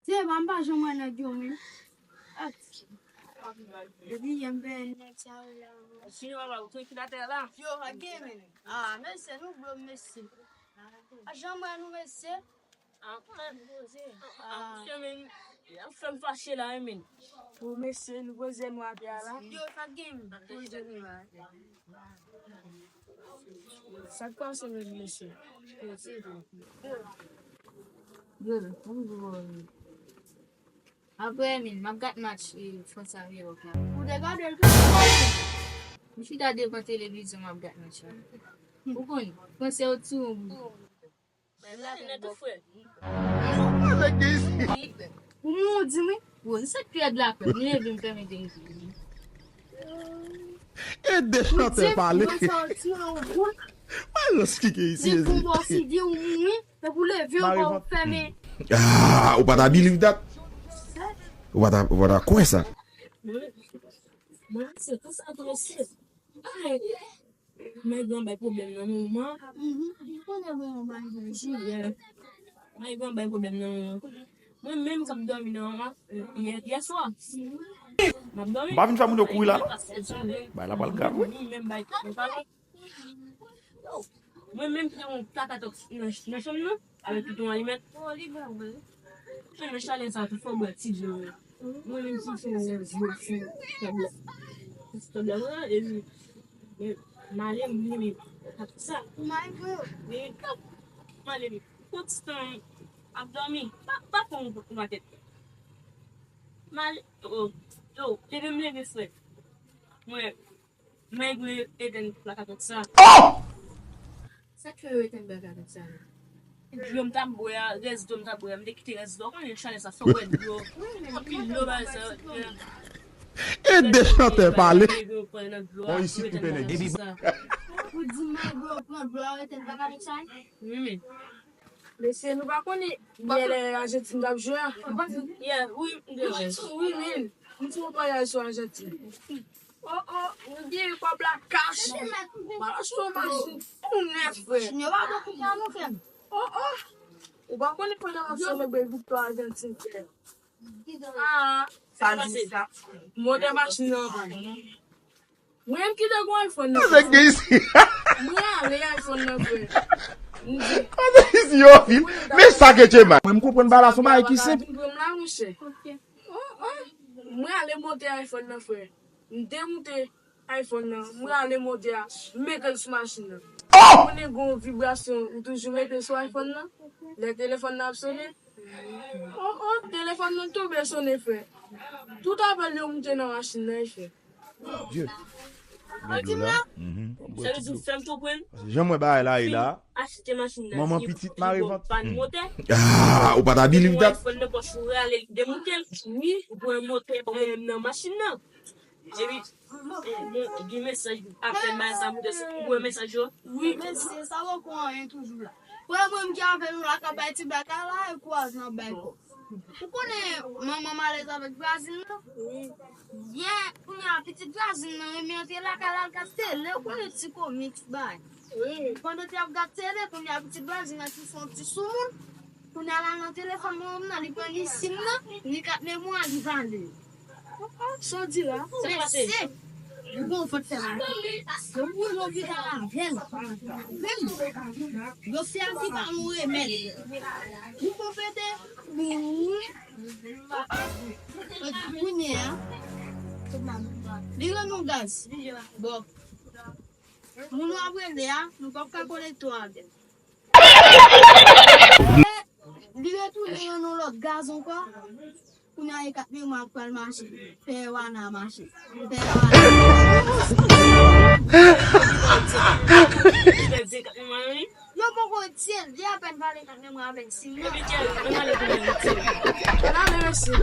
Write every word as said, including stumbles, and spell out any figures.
Se pa m pa janm wè nèg yo, men. Depi yè m pè nèg sa yo la. Sinon, papa, ou trankil atè la? Yo, pa gen, men. Ah, mesye, nou blo, mesye. A janm wè nou, mesye. Ah, ah, ah, mesye, men, y ap fè m fache la, wi, men. Pou mesye, nou poze nou atè a la. Yo, pa gen, poze nou la. Sa k pase, men, mesye? Yo, yo, yo, yo. Apre, men, m ap gad match, e, Frans avè Ewòp la. Ou te gade l tou? M chita devan televizyon, m ap gad match la. Ou konn, Frans yo tou. Ou moun di mwen, bon, se pyèd la, m leve m fèmen televizyon. Ede chantè pale. Mwen lòs ki gen isi. Di pou bòs li di ou mouri, epi ou leve ou pa ou fèmen. Ah, ou pa ta believe that? Ou pa ta, ou pa ta kwè sa? Mwen, mwen, se konsa tou mesye. Ay, nèg lan bay pwoblèm nan moman. Nèg lan bay pwoblèm nan moman. Mwen menm k ap dòmi nan, yè, yè swa. M ap dòmi. M pa vin fè moun yo kouri la, non. Bay la pral grav, wi. Mwen menm bay, mwen pa la. Mwen menm ki te yon plakatòks nan, nan chanm nan, avèk tout yon alimèt. Mwen chalè sa tou fò bwè ti dlo. Mwen menm ki fè yon dlo sou tèb la. Sou tèb la, mwen, epi, men, m ale, m vini, men, sa. Men, m ale, men, pran ti tan, ap dòmi, pa, pa pran yon, yon matèt. M ale, oh, yo, leve m leve, frè. Mwen, Mwen dwe etenn plakatòks sa. Oh! Sa k fè yo etenn plakatòks sa? Dlo m t ap bwè a, rès dlo m t ap bwè a, m te kite rès dlo a, konnen chalè sa, fò bwè dlo. Anpil dlo, bagay sa. Ede chantè pale. Bon, isit tou pè nèg isit. Ou di malgre w pran dlo a, ou etenn plakatòks sa? Wi, men. Mesye, nou pa konnen yè lè Ajantin t ap jwe a. Yè, wi, m te wè. Wi, men. M ti konpare sou Ajantin. Oh, oh, nou gen kòb la kach. M al achte yon machin tou nèf, frè. Oh, oh. Ou pa konnen pandan m ap selebre viktwa Ajantin, frè. Ah, sa di sa. Motè machin nan. Mwen menm ki te gen iPhone nan, frè. Mwen ale iPhone nan, frè. M di, men sa ke Jemay. Mwen m konprann bagay la, se yon bagay ki senp. Mwen ale monte iPhone nan, frè. M demoute iPhone nan, mwen ale monte a, m mete l sou machin nan. Ou konnen gen yon vibrasyon ou toujou mete sou iPhone nan, lè telefòn nan ap sonnen. Oh, oh, telefòn nan tonbe sonnen, frè. Tout apèl yo moute nan machin nan, frè. Dye. Sa vle di w fè m konprann. Jan m wè bagay la ye la. Achte machin nan, manman pitit mare vant. Pann motè. Ah, ou pa ta believe that? Ou pran iPhone nan pòch ou, rale l, demoute l. Wi. Ou pran motè, eh, nan machin nan. Epi, eh, gen mesaj, apèl bagay sa moute sou, ou wè mesaj yo? Wi, men se sa poko anyen toujou la. Frè mwen, m ki avè nou la, k ap bay ti blag la, e kouraj nan bay kò. Ou konnen manman m alèz avèk vwazin nan? Wi. Yè, kounye a, pitit vwazin nan renmen antre lakay la, al gad tele, ou konnen ti komik, ti bagay. Wi. Pandan te ap gad tele, kounye a, pitit vwazin nan ki se yon ti soumoun, kounye a, l al nan telefòn manman m nan, li pran li sim nan, li kat memwa, li vale. Sa w di la? Sa k pase? Li gon vant fè mal. Yo boule lopital avè l. Menm. Yo fè a ki pa nou remèd. Li konpete. Kounye a, li rann nou gaz. Bon. Moun w ap rele a, nou p ap ka konekte w avè l. Li retounen rann nou lòt gaz ankò. Kounye a, e kat memwa k pral mache. Pè Wana mache. Pè Wana. Yo poko retire l. Li apèn pale kat memwa avèk sim nan. N ale, mesye.